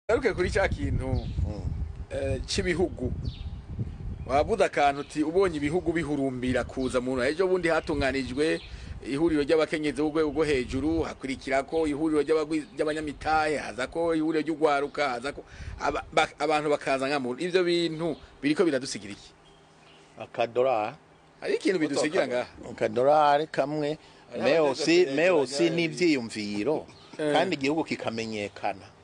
Garuke kuri cya kintu c'ibihugu. Wavuze akantu uti ubonye ibihugu bihurumbira kuza mu ejo bundi hatunganijwe ihuriro ry'abakenyezi b'urwego rwo hejuru, hakurikira ko ihuriro ry'abanyamitahe, haza ko ihuriro ry'ugwaruka, haza ko abantu bakaza nka muntu. Ivyo bintu biriko biradusigira iki? Akadorari. Hari ikintu bidusigira ngaha? Akadorari kamwe. Hariho meosi abajeje meosi kugereranya. N'ivyiyumviro, kandi igihugu kikamenyekana.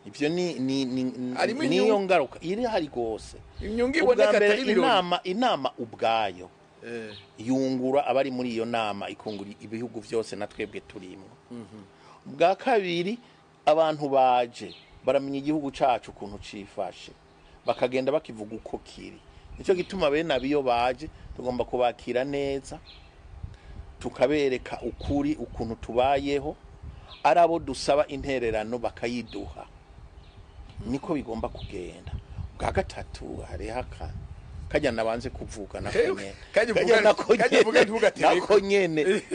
Ivyo ni Harimo niyo inyungu. ngaruka iri hari rwose. Inyungu Ubwa iboneka mbere, atari ibirori. inama ubwayo yungura abari muri iyo nama, ikungura ibihugu byose na twebwe turimwo. Bwa kabiri, abantu baje baramenya igihugu cacu ukuntu cifashe, bakagenda bakivuga uko kiri. Nicyo gituma bene abiyo baje tugomba kubakira neza, tukabereka ukuri ukuntu tubayeho, ari abo dusaba intererano bakayiduha. Niko bigomba kugenda. Bwa gatatu, hariho akantu kajya nabanze kuvuga nako nyene. Kajya uvuga- Kajya nako kajya uvuga nyene, ntugatereko.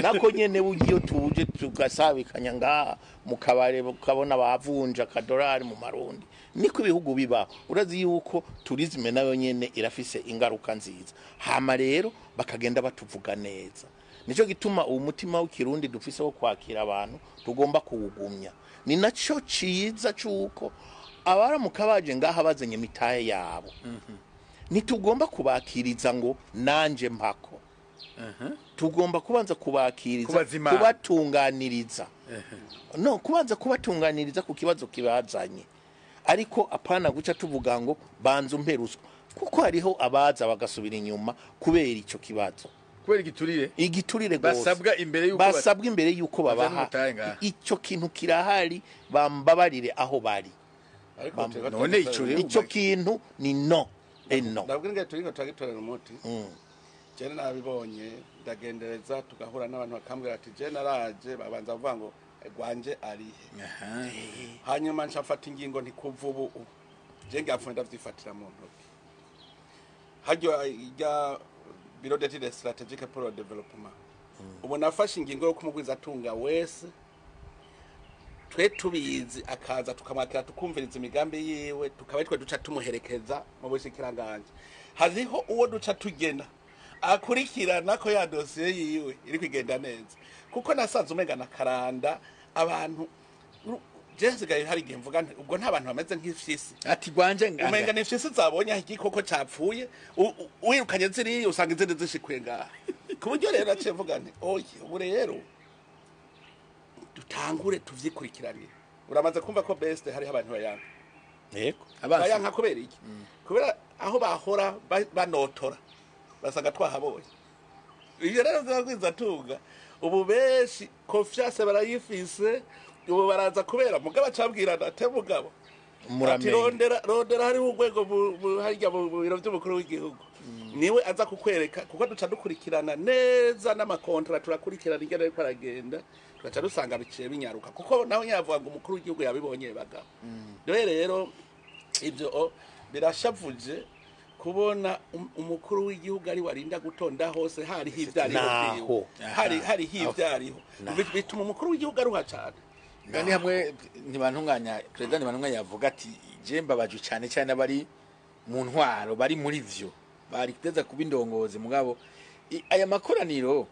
nako nyene burya iyo tuje tugasabikanya ngaha mu kabare, ukabona bavunja akadorari mu marundi, niko ibihugu bibaho. Urazi yuko tourisme nayo nyene irafise ingaruka nziza. Hama rero bakagenda batuvuga neza. Nico gituma uwo mutima w'ikirundi dufise wo kwakira abantu tugomba kuwugumya. Ni naco ciza cuko abaramuka baje ngaha bazanye imitahe yabo, ntitugomba kubakiriza ngo nanje mpako. Tugomba kubanza kubakiriza, Kubazimana. kubatunganiriza, no kubanza kubatunganiriza ku kibazo kibazanye, ariko apana guca tuvuga ngo banza umpe ruswa, kuko hariho abaza bagasubira inyuma kubera ico kibazo. Kubera igiturire. Igiturire gose. Basabwa imbere yuko Basabwa imbere yuko bazana babaha. umutahe ngaha. Ico kintu kirahari, bambabarire aho bari. Ariko None ico rero Ico kintu ni no eno. Ndabwira ngo turiko turagitorera umuti. Jene nabibonye, ndagendereza, tugahura n'abantu bakambwira ati je naraje, babanza kuvuga ngo gwanje arihe. Hanyuma nca mfata ingingo nti kuva ubu je ngapfuye ndavyifatira mu ntoki. Haryo irya Bureau d'études stratégiques pour le développement, ubu nafashe ingingo yo kumugwiza atunga wese twe tubizi akaza, tukamwakira, tukumviriza imigambi yiwe, tukaba twe duca tumuherekeza mu bushikiranganji. Hariho uwo duca tugena akurikirana ko ya dosiye yiwe iri kugenda neza, kuko nasanze umenga na karanda abantu. Je nsigaye hari igihe mvuga nti ubwo nta bantu bameze nk'ifyisi. Ati gwanje nganga. Umenga ni ifyisi zabonye aho igikoko capfuye, wirukanye ziriya usanga izindi zishikuye ngaha. Ku buryo rero naciye mvuga nti oye, ubu rero dutangure tuvyikurikiranire. Uramaze kumva ko best hariho abantu bayanka. Yego. Abansi. Bayanka kubera iki? Kubera aho bahora banotora basanga twahabonye. Ibyo rero vyagwiza tunga ubu benshi confiance barayifise ubu, baraza kubera mugabo acabwirana ate mugabo ati Muramenye. Rondera, rondera, hariho urwego harya mu biro by'umukuru w'igihugu, niwe aza kukwereka, kuko duca dukurikirana neza n'amakontra, turakurikirana ingene ariko aragenda, tugaca dusanga biciye binyaruka, kuko nawe nyavuga ngo umukuru w'igihugu yabibonye bagabo. Rero ibyo birashavuje kubona umukuru w'igihugu ari warinda gutonda hose hariho ivyariho. Naho. Vyiwe. Hariho ivyariho. Bituma umukuru w'igihugu aruha cane. Kandi hamwe ntibantunganya, perezida ntibantunganya yavuga ati je mbabajwe cyane cyane abari mu ntwaro, bari muri vyo, bari kuteza kuba indongozi, mugabo aya makoraniro.